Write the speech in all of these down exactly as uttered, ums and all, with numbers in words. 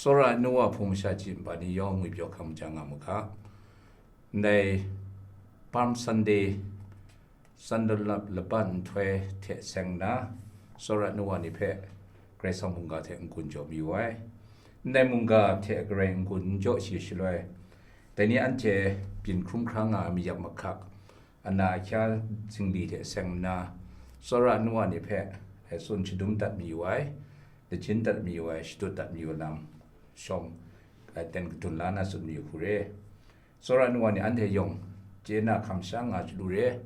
Tsawra ai nu wa hpung masha hte maba ni yawng ngwipyaw hkam ja nga mu ga. Ndai Palm Sunday, Sandalap laban nhtoi hte seng nna, tsawra ai nu wa ni hpe Karai Kasang mungga hte n-gun jaw mayu ai. Ndai mungga hte Karai n-gun n jaw shi shaloi, dai ni anhte byin hkrum hkra nga ai mayap mahkak, ana ahkya zingli hte seng nna, tsawra ai nu wa ni hpe tsun shadum dat mayu ai, lajin dat mayu ai, shadut dat mayu ai lam shawng, eh, ten kadun la na tsun mayu hku re. Tsawra ai nu wa ni anhte yawng chye na hkam sha nga chyalu re.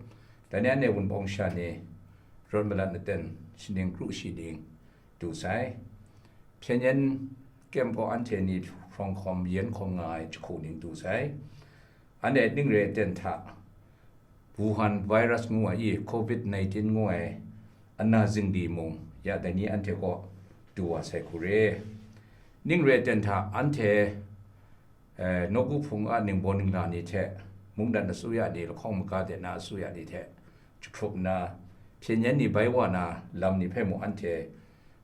Dai ni anhte wunpawng sha ni, rawt malat maten shaning kru shi ning du sai. Hpyen yen kyem gaw anhte ni hprawng hkawm yen hkawm nga ai jahku ning du sai. Anhte ning re ai ten hta, Wuhan virus ngu ai i, covid nineteen ngu ai ana zingli mung ya dai ni anhte kaw du wa sai hku re. Ning re ai ten hta, anhte, eh, nawku hpung a ningbaw ningla ni hte, mungdan asuya ni, lahkawng maga de na asuya ni hte jahkrup nna, hpyen yen ni bai wa na lam ni hpe mung anhte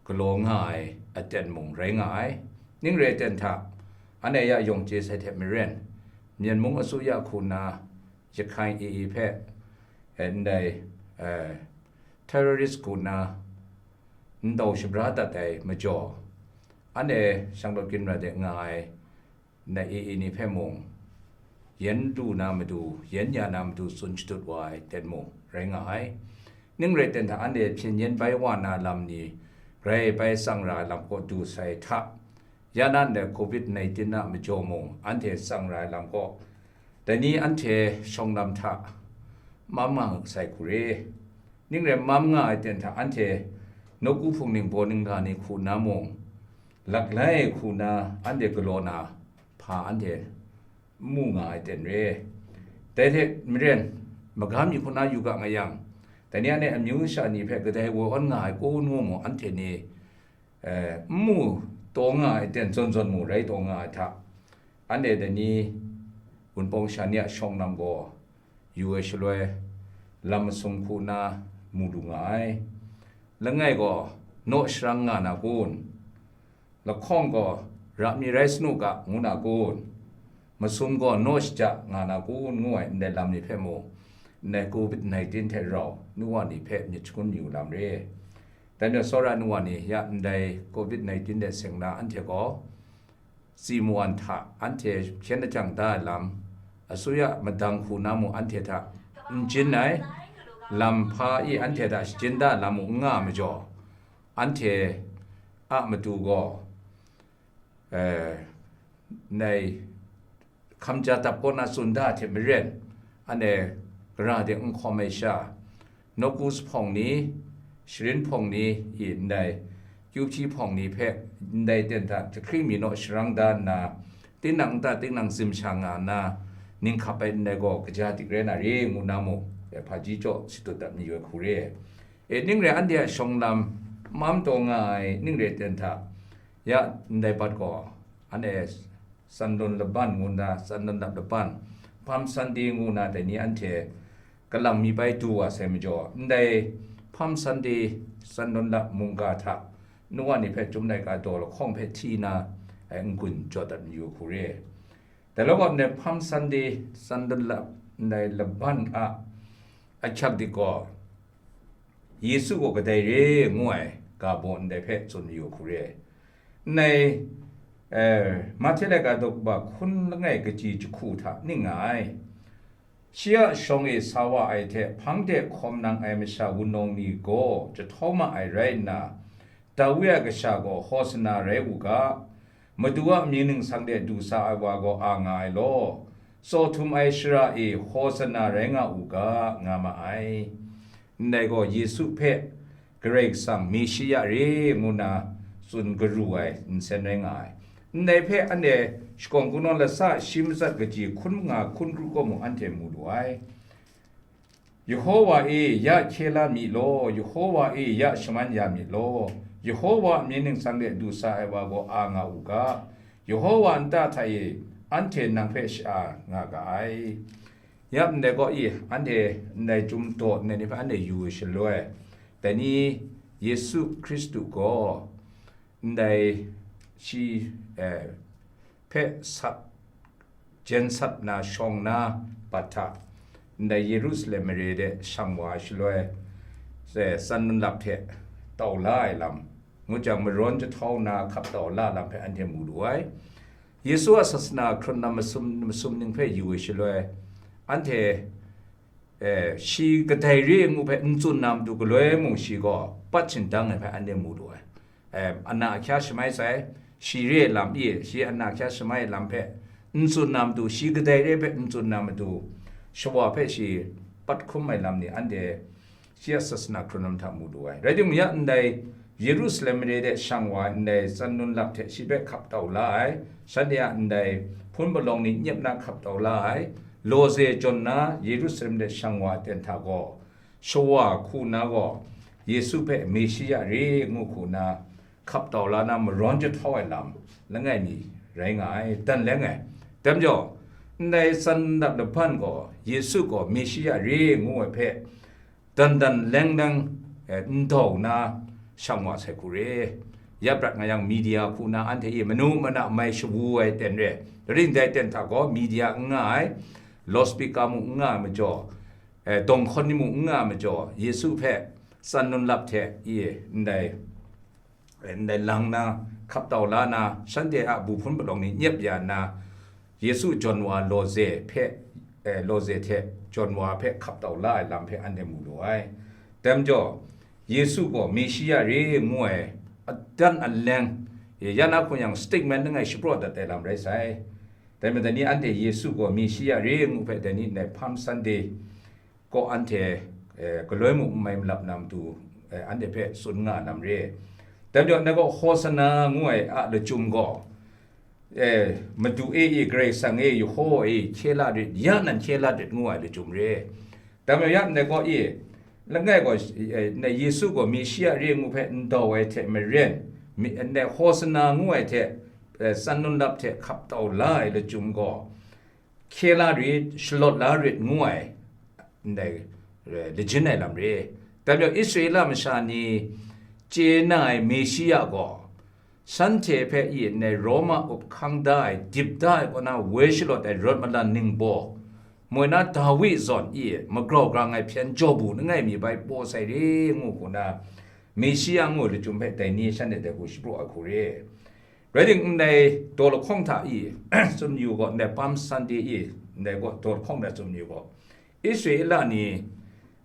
galaw nga ai aten mung rai nga ai. Ning re ai ten hta, anhte ya yawng chye sai hte maren, Myen mung asuya hku nna Yahkhain A A hpe, eh, ndai, eh, terrorist hku nna ndau shabra dat ai majaw, anhte shanglawt ginra de nga ai ndai A A ni hpe mung, yen lu na matu, yen ya na matu tsun shadut wa ai ten mung rai nga ai. Ning re ai ten hta, anhte hpyen yen bai wa na lam ni grai bai tsang ra ai lam kaw du sai hta, ya na ndai covid nineteen a majaw mung anhte tsang ra ai lam kaw, dai ni anhte shawng lam hta mam nga sai hku re. Ning re ai mam nga ai ten hta, anhte nawku hpung ningbaw ningla ni hku nna mung, laklai hku nna anhte galaw na hpa anhte n mu nga ai ten re. Dai hte maren, magam mi hku nna yu ga nga yang, dai ni anhte amyu sha ni hpe kadai woi awn nga ai kun ngu mu, anhte ni, eh, n mu taw nga ai ten zawn zawn mu rai taw nga ai hta, anhte dai ni wunpawng sha ni a shawng lam gaw yu ai shaloi, lam masum hku nna mu lu nga ai. Langai gaw naw sharang nga na kun? Lahkawng gaw ra mi rai sanu ga ngu na kun? Masum gaw naw shaja nga na kun? Ngu ai ndai lam ni hpe mung, ndai covid nineteen hte rau nu wa ni hpe myit shangun mayu lam re. Dai majaw tsawra ai nu wa ni ya ndai covid nineteen de seng na anhte gaw, tsi mawan hta anhte hpyen lajang da ai lam, asuya madang hku na mung anhte hta n jin ai, lam hpa i anhte hta shajin da ai lam mung n nga ai majaw, anhte a matu gaw, eh, ndai hkam ja dap kaw na tsun da hte maren, anhte gara de n hkawm ai sha, nawku hpawng ni, sharin hpawng ni i ndai, kyu hpyi hpawng ni hpe ndai ten hta jahkring mi naw sharang da nna, tinang nta tinang zim sha nga nna, ning hkap ai ndai gaw kaja dik rai na re ngu na mung, hpaji jaw shadut dat mayu ai hku re. E, ning re anhte a shawng lam mam taw nga ai ning re ten hta, ya ndai bat gaw, anhte Sandun laban ngu nna, Sandun lap laban, Palm Sunday ngu nna dai ni anhte kalang mi bai du wa sai majaw, ndai Palm Sunday, Sandun lap mungga hta nu wa ni hpe Chyum Laika daw lahkawng hpe hti na ai n-gun jaw dat mayu hku re. Dai lahkawng ndai Palm Sunday, Sandun lap ndai laban a ahkyak dik gaw, Yesu gaw kadai re ngu ai ga baw ndai hpe tsun mayu hku re. Ndai, eh, Mahte laika daw kaba hkun langai kaji jahku hta ning nga ai. Shi a shawng e sa wa ai hte hpang de hkawm nang ai masha wunawng ni gaw jahtau ma ai rai nna, Dawi a kasha gaw Hosana rai u ga, Madu a mying ningsang de du sa ai wa gaw a nga ai law, tsaw htum ai shara e Hosana rai nga u ga, nga ma ai. Ndai gaw Yesu hpe Karai Kasang Meshiya re ngu na tsun garu ai nsen rai nga ai. Ndai hpe anhte shakawn kungdawn lasa shi matsat kaji hkun manga hkun kru kaw mung anhte mu lu ai. Yehowa e, ya hkye la mi law, Yehowa e, ya shaman ya mi law, Yehowa a mying ningsang de du sa ai wa gaw a nga u ga, Yehowa nta hta e anhte nang hpe sha-a nga ga ai. Ya ndai gaw i, anhte ndai Chyum daw ndai ni hpe anhte yu ai shaloi, dai ni Yesu Hkristu gaw ndai shi, eh, hpe sat, jen sat na shawng na bat hta, ndai Yerusalem mare de shang wa ai shaloi, eh, tsan nunlap hte tau la ai lam, ngu jang, marawn jahtau na hkap tau la lam hpe anhte mu lu ai. Yesu a sasana hkrun lam masum, masum ning hpe yu ai shaloi, anhte, eh, shi kadai re ai ngu hpe n tsun na matu galoi mung shi gaw pat shingdang ai hpe anhte mu lu ai. Eh, ana ahkya shamai sai, shi re ai lam i, shi ana ahkya shamai ai lam hpe n tsun na matu, shi kadai re ai hpe n tsun na matu, shawa hpe shi pat hkum ai lam ni anhte shi a sasana hkrun lam hta mu lu ai. Rai timung, ya ndai Yerusalem mare de shang wa ai ndai tsan nunlap hte shi hpe hkap tau la ai, shanhte a ndai hpun palawng ni nyep na hkap tau la ai, lawze jawn na Yerusalem de shang wa ai ten hta gaw, shawa hku na gaw, Yesu hpe Meshiya re ngu hku na hkap tau la na marawn jahtau ai lam langai mi rai nga ai, dan leng ai. Dai majaw, ndai tsan nunlap lahpan gaw, Yesu gaw Meshiya re ngu ai hpe, dan dan leng leng, eh, n dau na shang wa sai hku re. Ya prat nga yang, media hku na anhte e manu mana mai shawu ai ten re. Ring dai ten hta gaw media n nga ai, loudspeaker mung n nga ai majaw, eh, dawng hkawn ni mung n nga ai majaw, Yesu hpe tsan nunlap hte i ndai, ndai lang na, hkap tau la na, shanhte a bu hpun palawng ni nyep ya nna, Yesu jawn wa lawze hpe, eh, lawze hte jawn wa hpe hkap tau la ai lam hpe anhte mu lu ai. Dai majaw, Yesu gaw Meshiya re ngu ai adan aleng, ya na hku yang statement langai shapraw dat ai lam rai sai. Dai majaw, dai ni anhte Yesu gaw Meshiya re ngu hpe, dai ni ndai Palm Sunday, kaw anhte, eh, galoi mung n mai malap na matu, eh, anhte hpe tsun nga ai lam re. Dai majaw, ngai gaw Hosana ngu ai a lachyum gaw, eh, Madu e, i, Karai Kasang e, Yehowa e, hkye la rit, ya nan hkye la rit ngu ai lachyum re. Dai majaw, ya ndai gaw i, langai gaw, eh, ndai Yesu gaw Meshiya re ngu hpe n dau ai hte maren, mi, ndai Hosana ngu ai hte, eh, tsan nunlap hte hkap tau la ai lachyum gaw, hkye la rit, shalawt la rit ngu ai, ndai, eh, lajin ai lam re. Dai majaw, Israela masha ni chye na ai Meshiya gaw, shanhte hpe i ndai Roma up hkang da ai, dip da ai kaw na woi shalawt ai rawt malan ningbaw, moi na Dawi zawn i magrau grang ai hpyen jaw bu langai mi bai paw sai re ngu hku na, Meshiya ngu ai lachyum hpe dai ni shanhte dai hku shapraw ai hku re. Rai timung, ndai daw lahkawng hta i tsun yu gaw, ndai Palm Sunday i, ndai gaw daw lahkawng hta tsun yu gaw, Israela ni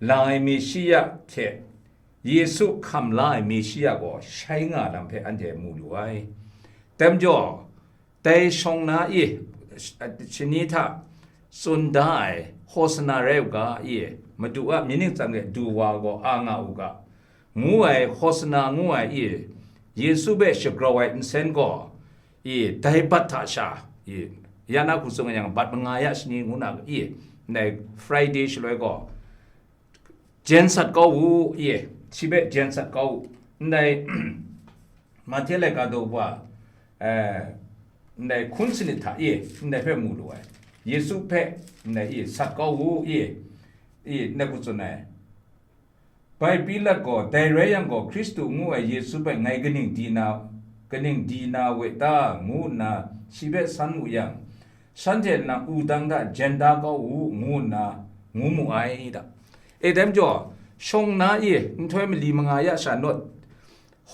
la ai Meshiya hte Yesu hkam la ai Meshiya gaw shai nga lam hpe anhte mu lu ai. Dai majaw, dai shawng na i, shani hta tsun da ai Hosana rai u ga i, Madu a myit ning tsang e du wa gaw a nga u ga, ngu ai Hosana ngu ai i, Yesu hpe shagrau ai nsen gaw i, dai bat hta sha i, ya na hku tsun yang, bat manga ya shani ngu na i, ndai Friday shaloi gaw, jen sat kau u, i, shi hpe jen sat kau u. Ndai Mahte laika daw wa, eh, ndai hkun sanit hta i, ndai hpe mu lu ai. Yesu hpe ndai i sat kau u, i, i, ndai hku tsun ai. Bai Pilat gaw, "Dai rai yang gaw, Hkristu ngu ai Yesu hpe ngai kaning di na, kaning di na we ta?" ngu nna shi hpe san wu yang, shanhte nang wudang hta jen da kau u, ngu nna ngu mu ai da. E, dai majaw, shawng na e nhtoi mali manga ya sha nawt,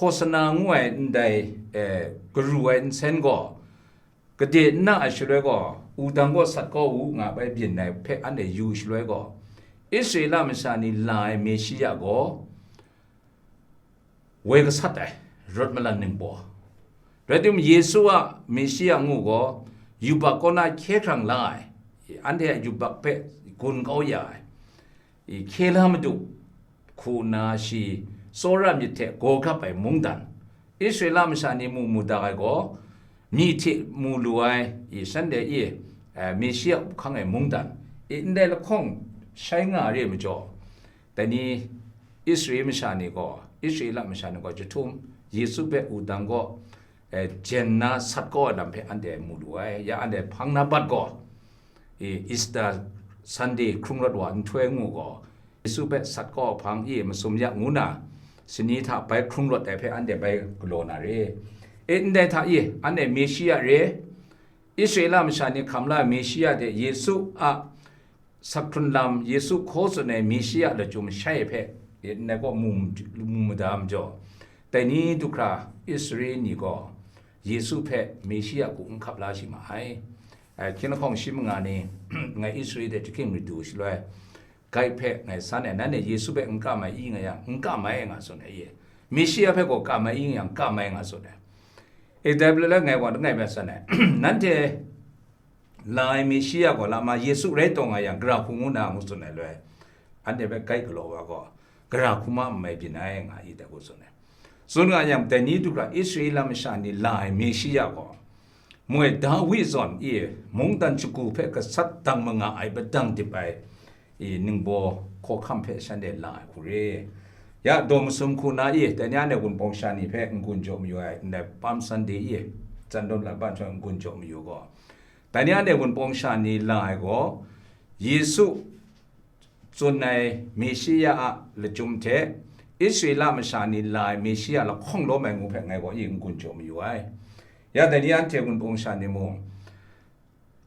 Hosana ngu ai ndai, eh, garu ai nsen gaw, gade n na ai shaloi gaw, wudang gaw sat kau u nga bai byin ai hpe anhte yu shaloi gaw, Israela masha ni la ai Meshiya gaw woi gasat ai, rawt malan ningbaw. Rai timung, Yesu a Meshiya ngu gaw, yubak kaw na hkye hkrang la ai, anhte a yubak hpe gun kau ya ai, i, hkye la madu, hku nna shi tsawra myit hte gaw gap ai mungdan, Israela masha ni mu mu dak ai gaw, myi hte mu lu ai, i, shanhte e, eh, Meshiya up hkang ai mungdan, i, ndai lahkawng shai nga re ai majaw, dai ni Israela masha ni gaw, Israela masha ni gaw jahtum Yesu hpe wudang gaw, eh, jen na sat kau ai lam hpe anhte mu lu ai. Ya anhte hpang na bat gaw, i, Easter Sunday hkrung rawt wa nhtoi ngu gaw, Yesu hpe sat kau ai hpang i masum ya ngu na, shani hta bai hkrung rawt ai hpe anhte bai galaw na re. E, ndai hta e, anhte Meshia re, Israela masha ni hkam la ai Meshia hte Yesu a sakhkrun lam, Yesu hkaw tsun ai Meshia lachyum shai hpe, e, ndai gaw mu, mu mada majaw, dai ni du hkra Israel ni gaw Yesu hpe Meshia hku n hkap la shi ma ai. Ai, hkying lahkawng shi manga ni, ngai Israel de Jahking Madu shaloi, Gai hpe ngai san ai, nanhte Yesu hpe n kam ai i nga yang, n kam ai nga tsun ai e. Meshia hpe gaw kam ai i nga yang, kam ai nga tsun ai. E, dai hpe la ngai gaw langai hpe san ai, nanhte la ai Meshia gaw lama Yesu rai taw nga yang, gara hku ngu na ngu tsun ai loi, anhte hpe gai galaw wa gaw, gara hku ma n mai byin ai nga i dai hku tsun ai. Tsun nga yang, dai ni du hkra Israela masha ni la ai Meshia gaw, moi Dawi zawn e, mungdan shagu hpe gasat dang manga ai, padang dip ai, e, ningbaw hkawhkam hpe shanhte la ai hku re. Ya, daw masum hku na e, dai ni anhte Wunpawng sha ni hpe n-gun jaw mayu ai, ndai Palm Sunday e, Tsandun Latban hte n-gun jaw mayu gaw, dai ni anhte Wunpawng sha ni la ai gaw, Yesu tsun ai Meshia a lachyum hte, Israela masha ni la ai Meshia lahkawng lawm ai ngu hpe ngai gaw e n-gun jaw mayu ai. Ya, dai ni anhte Wunpawng sha ni mung,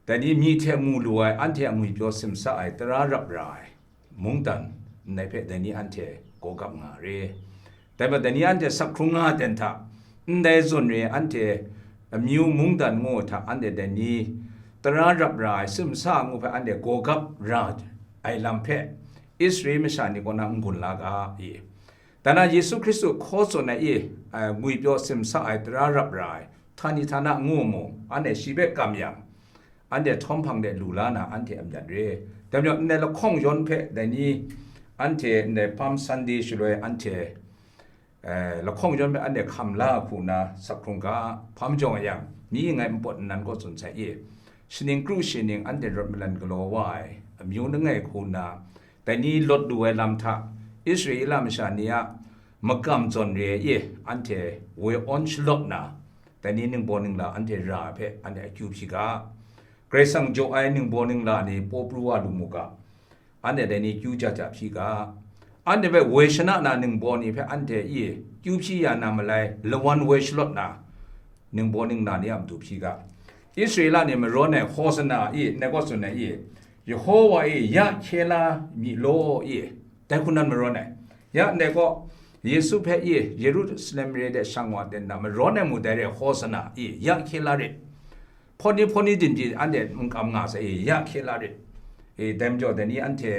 dai ni myi hte mu lu ai, anhte a ngwipyaw simsa ai, tara rap ra ai mungdan ndai hpe dai ni anhte gawgap nga re. Dai majaw dai ni anhte sakhkrung nga ten hta, ndai zawn re anhte amyu mungdan ngu hta anhte dai ni tara rap ra ai simsa ngu hpe anhte gawgap ra ai lam hpe Israel masha ni kaw na n-gun la ga i. Dan na Yesu Hkristu hkaw tsun ai i, ai, ngwipyaw simsa ai, tara rap ra ai, htani htana ngu mu, anhte shi hpe kam yang, anhte htawm hpang de lu la na anhte a myat re. Dai majaw, ndai lahkawng yawn hpe dai ni, anhte ndai Palm Sunday shaloi anhte, eh, lahkawng yawn hpe anhte hkam la hku na sak hkrung ga, hpa majaw nga yang, myi ngai npawt nnan kaw tsun sai i, shaning kru shi ning anhte rawt malan galaw wa ai, amyu langai hku na, dai ni lawt lu ai lam hta, Israela masha ni a makam zawn re ai e, anhte woi awn shalawt na, dai ni ningbaw ningla anhte ra ai hpe anhte akyu hpyi ga, Karai Kasang jaw ai ningbaw ningla ni paw pru wa lu mu ga, anhte dai ni kyu ja ja hpyi ga, anhte hpe woi shana na ningbaw ni hpe anhte e kyu hpyi ya na malai, lawan woi shalawt na, ningbaw ningla ni a matu hpyi ga. Israela ni marawn ai Hosana i, ndai kaw tsun ai i, Yehowa e ya hkye la mi law i, dai hku nan marawn ai. Ya ndai kaw, Yesu hpe i Yerusalem re de shang wa ten na marawn ai mu dai re, Hosana i, ya hkye la rit. Hpawt ni hpawt ni din pyi anhte n kam nga sai i, ya hkye la rit. I, dai majaw dai ni anhte,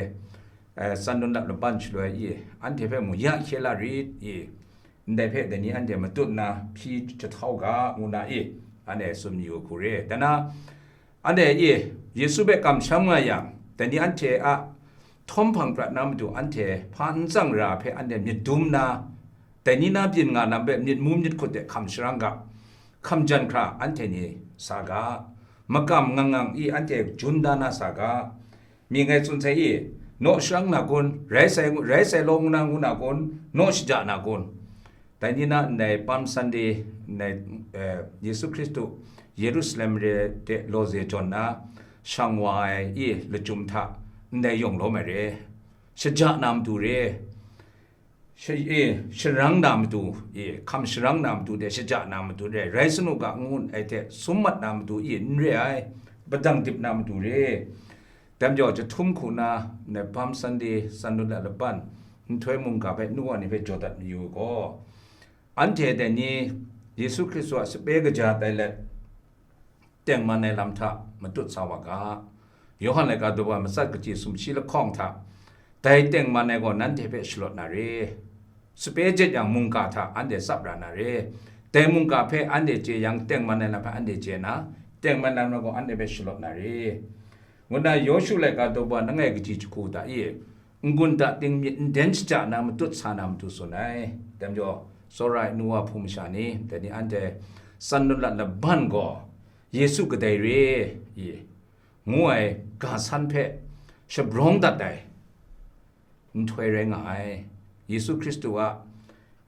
eh, Tsandun Lat Laban shaloi i, anhte hpe mu ya hkye la rit i, ndai hpe dai ni anhte matut nna hpyi jahtau ga, ngu na i, anhte tsun mayu hku re. Dai na, anhte e Yesu hpe kamsham nga yang, dai ni anhte a htawm hpang prat na matu anhte hpa n tsang ra hpe anhte myit dum nna, dai ni na byin nga lam hpe myit mu myit hkut de hkam sharang ga, hkam jan hkra anhte ni sa ga, makam ngang ngang i anhte jun da na sa ga, Myi ngai tsun sai i, naw sharang na kun, rai sai, rai sai law ngu na, ngu na kun, naw shaja na kun? Dai ni na ndai Palm Sunday, ndai, eh, Yesu Hkristu Yerusalem re de lawze jawn na, shang wa ai i lachyum hta ndai yawng lawm ai re, shaja na matu re, Sha-, e, sharang na matu, e, hkam sharang na matu de, shaja na matu de, rai sanu ga n-gun ai hte sum mat na matu e, n re ai, padang dip na matu re. Dai majaw, jahtum hku na, ndai Palm Sunday, Tsandun Lat Laban, nhtoi mungga hpe nu wa ni hpe jaw dat mayu gaw, anhte dai ni Yesu Hkristu a sape kaja tai let, tengman ai lam hta matut sa wa ga. Yawhan laika daw ai matsat kaji sumshi lahkawng hta, dai tengman ai gaw nanhte hpe shalawt na re. Sape jet yang mungga hta anhte tsap ra na re. Dai mungga hpe anhte chye yang tengman ai lam hpe anhte chye na, tengman ai lam gaw anhte hpe shalawt na re. Ngu na Yawshu laika daw ai langai kaji jahku hta e, n-gun da ting myit n den shaja na matut sa na matu tsun ai. Dai majaw, tsawra ai nu wa hpung masha ni, dai ni anhte Tsandun Lat Laban gaw Yesu kadai re i, ngu ai ga san hpe shabrawng dat ai nhtoi rai nga ai. Yesu Hkristu a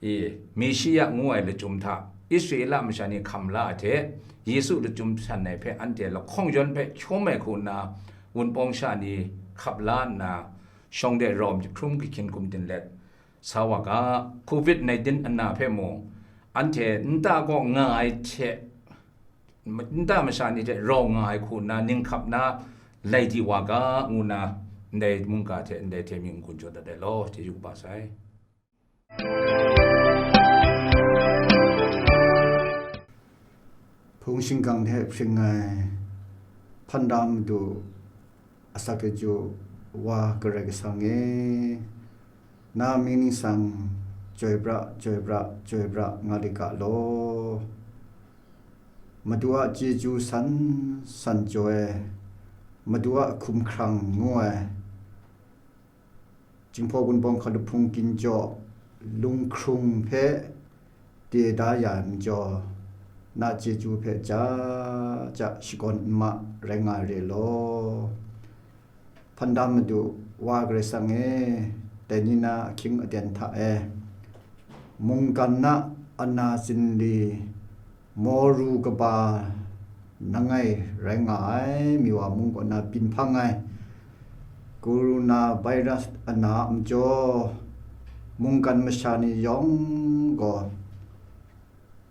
i, Meshia ngu ai lachyum hta Israela masha ni hkam la ai hte, Yesu lachyum htan ai hpe anhte lahkawng yawn hpe hkyawm ai hku nna, Wunpawng sha ni hkap la nna, shawng de rawm jahkrum kahkyin kum din let sa wa ga, covid nineteen ana hpe mung, anhte nta kaw nga ai hte, nta masha ni hte rau nga ai hku nna ninghkap na lai di wa ga, ngu nna ndai mungga hte ndai hte myi n-gun jaw dat ai law, chyeju kaba sai. Hpung shingkang hte hpring ai hpan da madu asak chyeju wa Karai Kasang e, na mying ningsang chyoi pra, chyoi pra, chyoi pra nga lit ga law. Madu a chyeju san san jaw ai, Madu a hkum hkrang ngu ai, Jinghpaw Wunpawng Hkalup Hpung Ginjaw lunghkrung hpe de da ya ai majaw, na chyeju hpe ja ja shakawn n ma rai nga ai re law. Hpan da madu, Wa Karai Kasang e, dai ni na ahkying aten hta e, mungkan na ana zinli, Moru kaba nangai rai nga ai, mi wa mung kaw na byin hpang ai, Corona virus ana a majaw, mungkan masha ni yawng gaw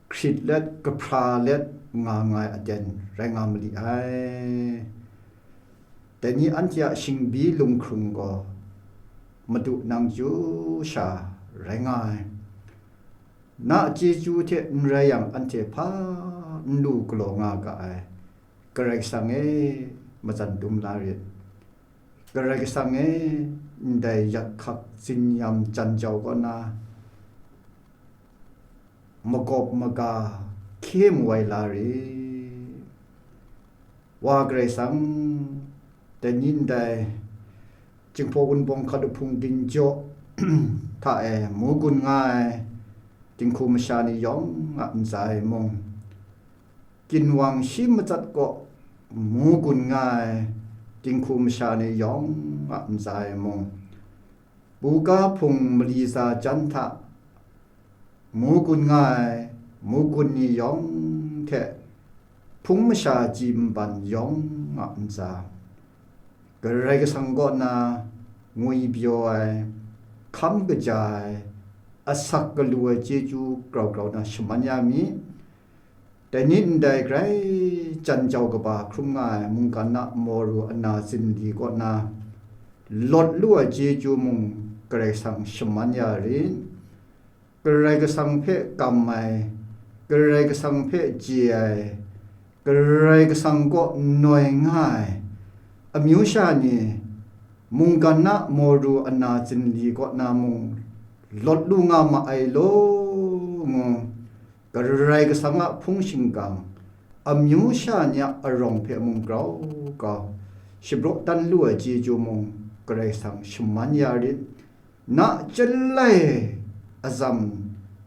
hkrit let, kahpra let nga nga ai aten rai nga ma li ai. Dai ni anhte a shingbi lunghkrung gaw Madu nang chyu sha rai nga ai. Na a chyeju hte n rai yang, anhte hpa n lu galaw nga ga ai. Karai Kasang e, matsan dum la rit. Karai Kasang e, ndai yak hkak zinyam jan jau kaw na, magawp maga hkye mu ai la rit. Wa Karai Kasang, dai ni ndai Jinghpaw Wunpawng Hkalup Hpung Ginjaw hta e mu gun nga ai dinghku masha ni yawng a ntsa e mung, ginwang shi matsat kaw mu gun nga ai dinghku masha ni yawng a ntsa e mung, buga hpung mali tsa jan hta mu gun nga ai mu gun ni yawng hte hpung masha ji nban yawng a ntsa, Karai Kasang kaw na ngwi byaw ai, hkam kaja ai, asak galu ai chyeju grau grau na shaman ya mi. Dai ni ndai grai jan jau kaba hkrum nga ai mungkan na Moru ana zinli kaw na lawt lu ai chyeju mung Karai Kasang shaman ya rit. Karai Kasang hpe kam ai, Karai Kasang hpe chye ai, Karai Kasang kaw noi nga ai amyu sha ni, mungkan na Moru ana zinli kaw na mung lawt lu nga ma ai law, ngu Karai Kasang a hpung shingkang amyu sha ni a arawng hpe mung grau grau shapraw dan lu ai chyeju mung Karai Kasang shaman ya rit. Na chyalai atsam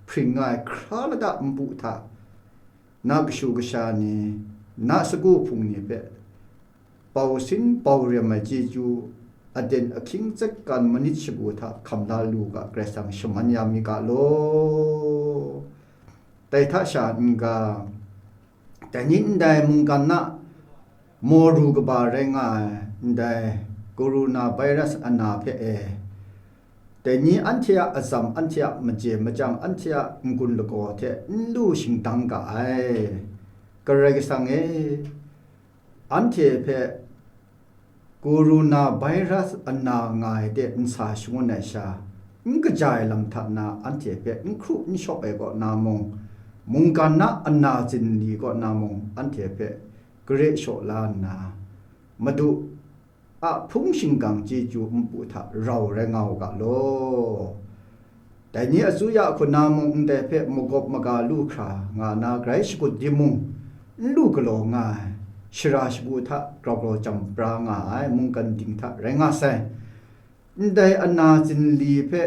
hpring nga ai hkra lata npu hta, na kashu kasha ni, na sagu hpung ni hpe bau sin bau rem ai chyeju, aten ahkying tsetkan manit shagu hta hkam la lu ga, Karai Kasang shaman ya mi ga law. Dai hta sha n-ga, dai ni ndai mungkan na Moru kaba rai nga ai ndai Corona virus ana hpe e, dai ni anhte a atsam, anhte a maje machyang, anhte a n-gun lagaw hte n lu shingdang ga ai. Karai Kasang e, anhte hpe Corona virus ana nga ai de nsa shangun ai sha, n kaja ai lam hta na anhte hpe n hkru n shawp ai kaw na mung, mungkan na ana zinli kaw na mung anhte hpe gare shaw la nna, Madu a hpung shingkang chyeju npu hta rau rai nga u ga law. Dai ni asuya hku na mung ndai hpe magawp maga lu hkra nga na grai shakut di mung, n lu galaw nga ai, shara shagu hta grau grau jam pra nga ai mungkan ding hta rai nga sai. Ndai ana zinli hpe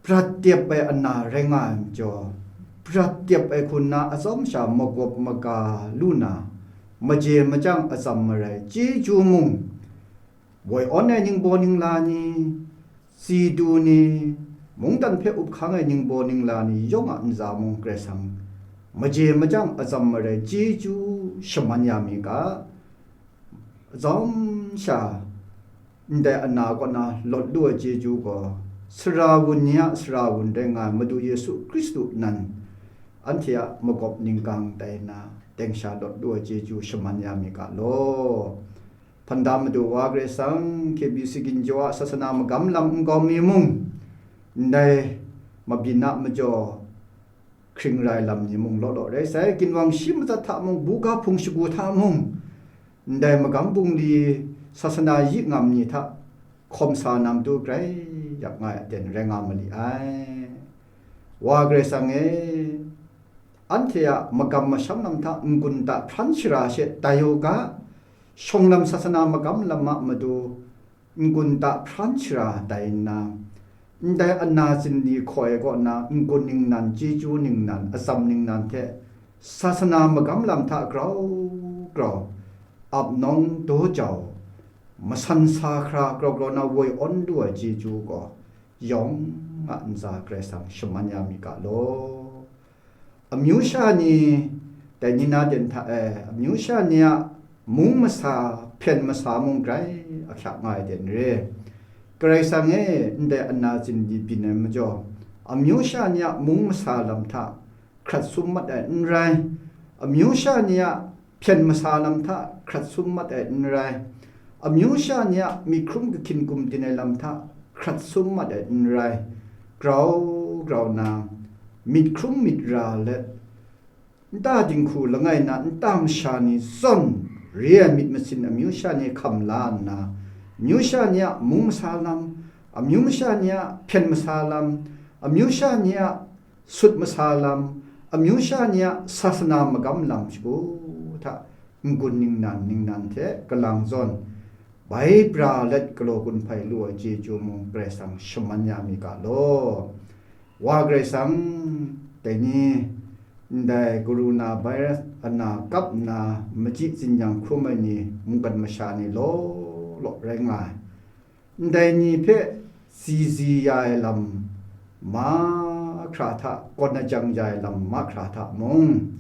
prat tep ai ana rai nga ai majaw, prat tep ai hku nna atsawm sha magawp maga lu na, maje machyang atsam marai chyeju mung, woi awn ai ningbaw ningla ni, si du ni, mungdan hpe up hkang ai ningbaw ningla ni yawng a ntsa mung Karai Kasang maje machyang atsam marai chyeju shaman ya mi ga, atsawm sha ndai ana kaw na lawt lu ai chyeju gaw, Sara wun ni a Sara wun rai nga ai Madu Yesu Hkristu nan, anhte a magawp ninggang tai nna, teng sha lawt lu ai chyeju shaman ya mi ga law. Hpanda Madu Wa Karai Kasang, K B C Ginjaw a sasana magam lam nkau mi mung, ndai mabyin a majaw hkring rai lam ni mung law law rai sai, ginwang shi matsat hta mung, buga hpung shagu hta mung, ndai magam bungli sasana yi ngam ni hta hkawm sa na matu grai yak nga ai aten rai nga ma li ai. Wa Karai Kasang e, anhte a magam masham lam hta n-gun da hpran shara she tai u ga, shawng lam sasana magam lam a matu n-gun da hpran shara tai nna, ndai ana zinli hkaw ai kaw na n-gun ningnan, chyeju ningnan, atsam ningnan hte sasana magam lam hta grau grau, ap nawng daw jau, masan sa hkra grau grau na woi awn lu ai chyeju gaw yawng a ntsa Karai Kasang shaman ya mi ga law. Amyu sha ni, dai ni na den hta e, amyu sha ni a mung masa, hpyen masa mung grai ahkyak nga ai den re. Karai Kasang e, ndai ana zinli byin ai majaw, amyu sha ni a mung masa lam hta hkrat sum mat ai n rai, amyu sha ni a hpyen masa lam hta hkrat sum mat ai n rai, amyu sha ni a myi hkrum kahkyin gumdin ai lam hta hkrat sum mat ai n rai, grau grau na, myit hkrum myit ra let, nta dinghku langai na nta masha ni zawn re ai myit masin amyu sha ni hkam la nna, amyu sha ni a mung masa lam, amyu sha ni a hpyen masa lam, amyu sha ni a sut masa lam, amyu sha ni a sasana magam lam shagu hta n-gun ningnan ningnan hte kalang zawn bai bra let galaw gun hpai lu ai chyeju mung Karai Kasang shaman ya mi ga law. Wa Karai Kasang, dai ni ndai Corona virus ana kap nna machyi zinnyang hkrum ai ni mungkan masha ni law law rai nga ai. Ndai ni hpe zizi ya ai lam mahkra hta, kawn ajang ya ai lam mahkra hta mung,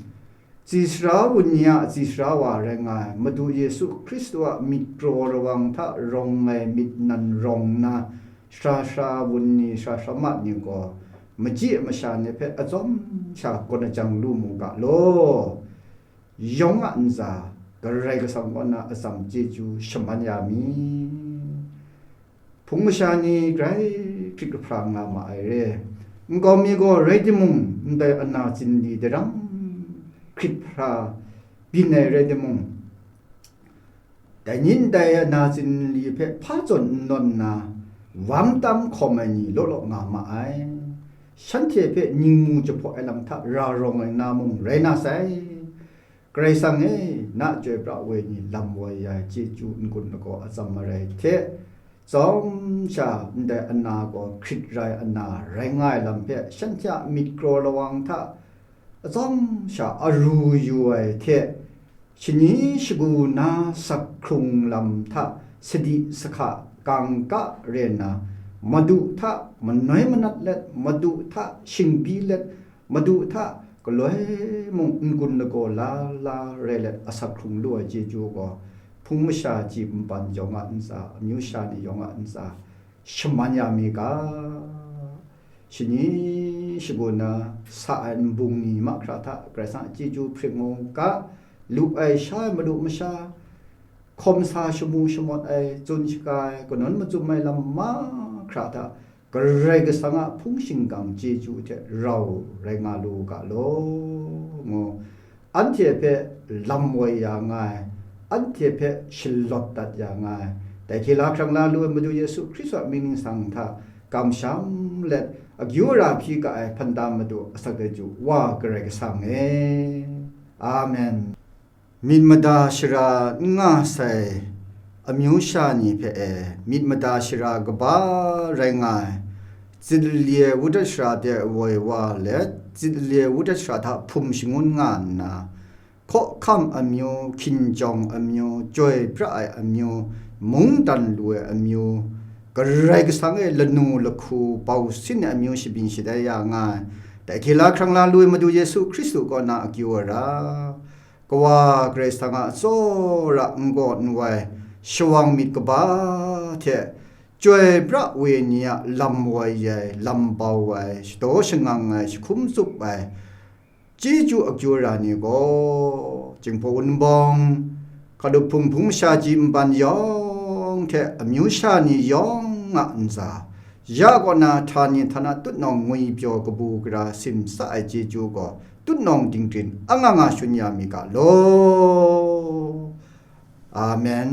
tsi sara wun ni a tsi sara wa rai nga ai Madu Yesu Hkristu a myit kraw rawang hta rawng ai myit nan rawng nna, sara sara wun ni, sara sara ma ni gaw, machyi masha ni hpe atsawm sha kawn ajang lu mu ga law. Yawng a ntsa, Karai Kasang kaw na atsam chyeju shaman ya mi. Hpung masha ni grai hkrit kahpra nga ma ai re. Nkau mi gaw rai timung, ndai ana zinli daram hkrit hpra byin ai rai timung, dai ni ndai ana zinli hpe hpa zawn n nawn nna, wam tam hkawm ai ni law law nga ma ai. Shanhte hpe ningmu jahpaw ai lam hta ra rawng ai na mung rai na sai. Karai Kasang e, na chyoi pra woi ni lam woi ya ai chyeju n-gun lagaw atsam marai hte, tsawm sha ndai ana gaw hkrit rai ana rai nga ai lam hpe shanhte a myit kraw lawang hta atsawm sha aru yu ai hte, shani shagu na sak hkrung lam hta sadi sahka kangka re nna, Madu hta manoi manat let, Madu hta shingbyi let, Madu hta galoi mung n-gun lagaw la la rai let asak hkrung lu ai chyeju gaw, hpung masha ji npan yawng a ntsa, amyu sha ni yawng a ntsa, shaman ya mi ga. Shani shagun na sa ai nbung ni mahkra hta Karai Kasang a chyeju hpring u ga, lu ai sha ai malu masha, hkawm sa shamu shamawt ai, tsun shaga ai, kanawn machyum ai lam mahkra hta Karai Kasang a hpung shingkang chyeju hte rau rai nga lu u ga law, ngu anhte hpe lam woi ya nga ai, anhte hpe shalawt dat ya nga ai, dai hte la hkrang la lu ai Madu Yesu Hkristu a mying ningsang hta kamsham let, akyu ara hpyi ga ai hpanda madu asak chyeju Wa Karai Kasang e. Amen. Myit mada shara n nga sai amyu sha ni hpe e, myit mada shara kaba rai nga ai, tsit lali ai wudat shara de woi wa let, tsit lali ai wudat shara hta hpum shangun nga nna, hkawhkam amyu, hkinjawng amyu, chyoi pra ai amyu, mungdan lu ai amyu, Karai Kasang e lanu lahku bau sin ai amyu shabyin shatai ya nga ai, dai hte la hkrang la lu ai Madu Yesu Hkristu kaw na akyu ara, Kawa Karai Kasang a tsawra n gaw n wai, shawang myit kaba hte Chyoi pra we ni a lam woi ai, lam bau ai, shadaw shangang ai, jahkum tsup ai, chyeju akyu ra ni gaw, Jinghpaw Wunbawng, Hkalup Hpung Hpung Masha Ji Nban yawng hte amyu sha ni yawng a ntsa, ya kaw na htani htana tutnawng ngwipyaw kabu gara simsa ai chyeju gaw tutnawng dinghpring anga nga shun ya mi ga law. Amen.